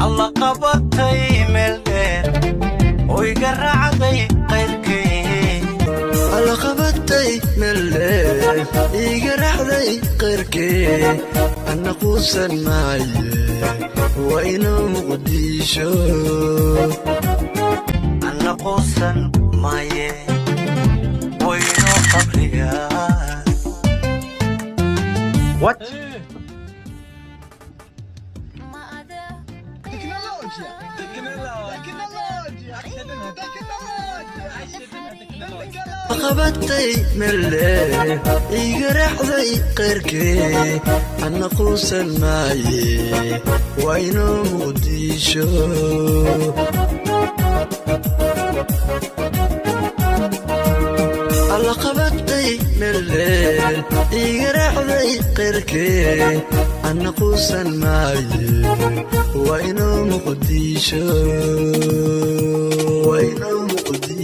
Alla qabatay meel dheer oo iga raacday qayrkay. Alla qabatay meel dheer, iga raacday qayrkee, anna quusan maaye, waa inoo Muqdisho. Anna quusan maaye, waynoo qabriga. What? Qabatay meel dheer, iga raacday qayrkee, anna quusan maaye, waa inoo Muqdisho. Alla qabatay meel dheer, iga raacday qayrkee, anna quusan maaye, waa inoo Muqdisho, waa inoo Muqdisho.